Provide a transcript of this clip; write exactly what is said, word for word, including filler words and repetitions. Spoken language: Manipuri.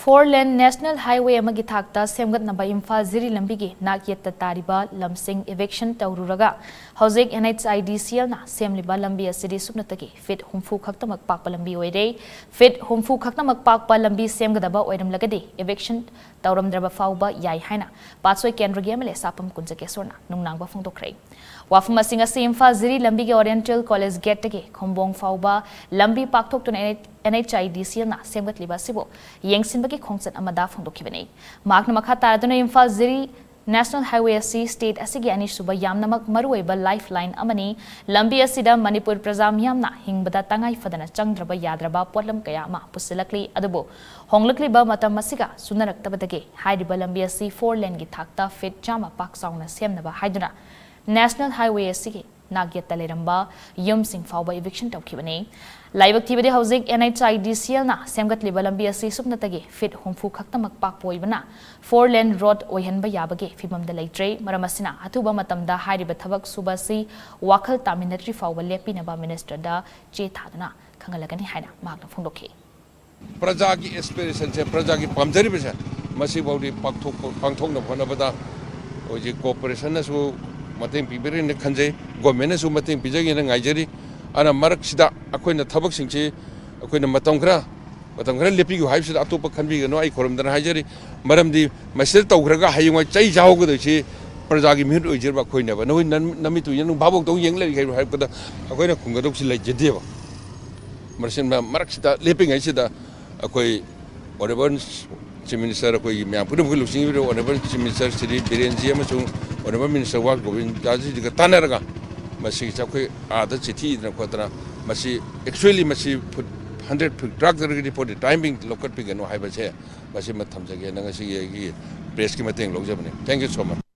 Four lane National Highway ꯑꯃꯒꯤ ꯊꯥꯛꯇ ꯁꯦꯝꯒꯠꯅꯕ ꯏꯝꯐꯥꯜ ꯖꯤꯔꯤ ꯂꯝꯕꯤꯒꯤ ꯅꯥꯛꯌꯦꯠꯇ ꯇꯥꯔꯤꯕ ꯂꯝꯁꯤꯡ eviction ꯇꯧꯔꯨꯔꯒ ꯍꯧꯖꯤꯛ NHIDCLꯅ ꯁꯦꯝꯂꯤꯕ ꯂꯝꯕꯤ ꯑꯁꯤꯗꯤ ꯁꯨꯞꯅꯇꯒꯤ feet ꯍꯨꯝꯐꯨ ꯈꯛꯇꯃꯛ ꯄꯥꯛꯄ ꯂꯝꯕꯤ ꯑꯣꯏꯔꯦ꯫ Feet ꯍꯨꯝꯐꯨ ꯈꯛꯇꯃꯛ ꯄꯥꯛꯄ ꯂꯝꯕꯤ ꯁꯦꯝꯒꯗꯕ ꯑꯣꯏꯔꯝꯂꯒꯗꯤ eviction ꯇꯧꯔꯝꯗ꯭ꯔꯕ ꯐꯥꯎꯕ ꯌꯥꯏ ꯍꯥꯏꯅ ꯄꯥꯠꯁꯣꯏ ꯀꯦꯟꯗ꯭ꯔꯒꯤ MLA ꯁꯥꯄꯝ ꯀꯨꯟꯖꯀꯦꯁꯣꯔꯅ ꯅꯨꯡꯅꯥꯡꯕ ꯐꯣꯡꯗꯣꯛꯈ꯭ꯔꯦ꯫ ꯋꯥꯐꯝ ꯑꯁꯤꯡ ꯑꯁꯤ ꯏꯝꯐꯥꯜ ꯖꯤꯔꯤ ꯂꯝꯕꯤꯒꯤ Oriental College Gateꯇꯒꯤ ꯈꯨꯝꯕꯣꯡ ꯐꯥꯎꯕ ꯂꯝꯕꯤ ꯄꯥꯛꯊꯣꯛꯇꯨꯅ NHIDCLꯅ ꯁꯦꯝꯒꯠꯂꯤꯕ ꯑꯁꯤꯕꯨ ꯌꯦꯡꯁꯤꯟꯕꯒꯤ ꯈꯣꯡꯆꯠ ꯑꯃꯗ ꯐꯣꯡꯗꯣꯛꯈꯤꯕꯅꯤ꯫ ꯃꯍꯥꯛꯅ ꯃꯈꯥ ꯇꯥꯔꯗꯨꯅ ꯏꯝꯐꯥꯜ ꯖꯤꯔꯤ National Highway ꯑꯁꯤ state ꯑꯁꯤꯒꯤ ꯑꯅꯤꯁꯨꯕ ꯌꯥꯝꯅꯃꯛ ꯃꯔꯨꯑꯣꯏꯕ lifeline ꯑꯃꯅꯤ꯫ ꯂꯝꯕꯤ ꯑꯁꯤꯗ ꯃꯅꯤꯄꯨꯔ ꯄ꯭ꯔꯖꯥ ꯃꯤꯌꯥꯝꯅ ꯍꯤꯡꯕꯗ ꯇꯉꯥꯏ ꯐꯗꯅ ꯆꯪꯗ꯭ꯔꯕ ꯌꯥꯗ꯭ꯔꯕ ꯄꯣꯠꯂꯝ ꯀꯌꯥ ꯑꯃ ꯄꯨꯁꯤꯜꯂꯛꯂꯤ꯫ ꯑꯗꯨꯕꯨ ꯍꯣꯡꯂꯛꯂꯤꯕ ꯃꯇꯝ ꯑꯁꯤꯒ ꯆꯨꯅꯔꯛꯇꯕꯗꯒꯤ ꯍꯥꯏꯔꯤꯕ ꯂꯝꯕꯤ ꯑꯁꯤ four laneꯒꯤ ꯊꯥꯛꯇ feet ꯆꯥꯝꯃ ꯄꯥꯛ ꯆꯥꯎꯅ ꯁꯦꯝꯅꯕ ꯍꯥꯏꯗꯨꯅ National Highway ꯑꯁꯤꯒꯤ ꯅꯥꯛꯌꯦꯠꯇ ꯂꯩꯔꯝꯕ ꯌꯨꯝꯁꯤꯡ ꯐꯥꯎꯕ eviction ꯇꯧꯈꯤꯕꯅꯤ꯫ ꯂꯥꯏꯕꯛ ꯊꯤꯕꯗꯤ ꯍꯧꯖꯤꯛ NHIDCLꯅ ꯁꯦꯝꯒꯠꯂꯤꯕ ꯂꯝꯕꯤ ꯑꯁꯤ ꯁꯨꯞꯅꯇꯒꯤ feet ꯍꯨꯝꯐꯨ ꯈꯛꯇꯃꯛ ꯄꯥꯛꯄ ꯑꯣꯏꯕꯅ four lane road ꯑꯣꯏꯍꯟꯕ ꯌꯥꯕꯒꯤ ꯐꯤꯕꯝꯗ ꯂꯩꯇ꯭ꯔꯦ꯫ ꯃꯔꯝ ꯑꯁꯤꯅ ꯑꯊꯨꯕ ꯃꯇꯝꯗ ꯍꯥꯏꯔꯤꯕ ꯊꯕꯛ ꯁꯨꯕ ꯑꯁꯤ ꯋꯥꯈꯜ ꯇꯥꯃꯤꯟꯅꯗ꯭ꯔꯤ ꯐꯥꯎꯕ ꯂꯦꯞꯄꯤꯅꯕ ministerꯗ ꯆꯦ ꯊꯥꯗꯨꯅ ꯈꯪꯍꯜꯂꯒꯅꯤ ꯍꯥꯏꯅ ꯃꯍꯥꯛꯅ ꯐꯣꯡꯗꯣꯛꯈꯤ꯫ ꯄ꯭ꯔꯖꯥꯒꯤ aspirationꯁꯦ, ꯄ꯭ꯔꯖꯥꯒꯤ ꯄꯥꯝꯖꯔꯤꯕꯁꯦ ꯃꯁꯤꯐꯥꯎꯗꯤ ꯄꯥꯡꯊꯣꯛꯄ-, ꯄꯥꯡꯊꯣꯛꯅꯕ ꯍꯣꯠꯅꯕꯗ ꯍꯧꯖꯤꯛ corporationꯅꯁꯨ ꯃꯇꯦꯡ ꯄꯤꯕꯤꯔꯦꯅ ꯈꯟꯖꯩ, governmentꯅꯁꯨ ꯃꯇꯦꯡ ꯄꯤꯖꯒꯦꯅ ꯉꯥꯏꯖꯔꯤ꯫ ꯑꯗꯨꯅ ꯃꯔꯛꯁꯤꯗ ꯑꯩꯈꯣꯏꯅ ꯊꯕꯛꯁꯤꯡꯁꯤ ꯑꯩꯈꯣꯏꯅ ꯃꯇꯝ ꯈꯔ, ꯃꯇꯝ ꯈꯔ ꯂꯦꯞꯄꯤꯌꯨ ꯍꯥꯏꯕꯁꯤꯗ ꯑꯇꯣꯞꯄ ꯈꯟꯕꯤꯒꯅꯨ, ꯑꯩ ꯈꯨꯔꯨꯝꯗꯅ ꯍꯥꯏꯖꯔꯤ꯫ ꯃꯔꯝꯗꯤ ꯃꯁꯤꯗ ꯇꯧꯈ꯭ꯔꯒ ꯍꯌꯦꯡꯋꯥꯏ ꯆꯩ ꯆꯥꯍꯧꯒꯗꯣꯏꯁꯤ ꯄ꯭ꯔꯖꯥꯒꯤ ꯃꯤꯍꯨꯠ ꯑꯣꯏꯖꯔꯤꯕ ꯑꯩꯈꯣꯏꯅꯦꯕ꯫ ꯅꯈꯣꯏ ꯅꯃꯤꯠꯇꯨ ꯌꯦꯡ, ꯚꯥꯕꯣꯛꯇꯧ ꯌꯦꯡ ꯂꯩꯔꯤ ꯍꯥꯏꯕ ꯍꯥꯏꯔꯛꯄꯗ ꯑꯩꯈꯣꯏꯅ ꯈꯨꯝꯒꯗꯧꯁꯤ ꯂꯩꯖꯗꯦꯕ꯫ ꯃꯔꯛꯁꯤꯗ ꯂꯦꯞꯄꯤꯉꯩꯁꯤꯗ ꯑꯩꯈꯣꯏ Honourable Chief Minister, ꯑꯩꯈꯣꯏꯒꯤ ꯃꯌꯥꯝ ꯄꯨꯝꯅꯃꯛꯀꯤ ꯂꯨꯆꯤꯡꯕꯤꯔꯤꯕ Honourable Chief Minister ꯁ꯭ꯔꯤ ꯕꯤꯔꯦꯟꯖꯤ ꯑꯃꯁꯨꯡ Honourable Minister ꯋꯥ ꯒꯣꯕꯤꯟꯗꯥꯖꯤꯒ ꯇꯥꯟꯅꯔꯒ ꯃꯁꯤꯒꯤꯁꯦ ꯑꯩꯈꯣꯏ ꯑꯥꯗ ꯆꯤꯊꯤ ꯏꯗꯅ ꯈꯣꯠꯇꯅ ꯃꯁꯤ, actually ꯃꯁꯤ foot hundred feet ꯇꯔꯥꯇꯔꯦꯠꯀꯤꯗꯤ forty timing ꯂꯧꯈꯠꯄꯤꯒꯅꯨ ꯍꯥꯏꯕꯁꯦ ꯃꯁꯤꯃ ꯊꯝꯖꯒꯦꯅ ꯉꯁꯤꯒꯤ ꯑꯩꯒꯤ pressꯀꯤ ꯃꯇꯦꯡ ꯂꯧꯖꯕꯅꯤ꯫ Thank you so much꯫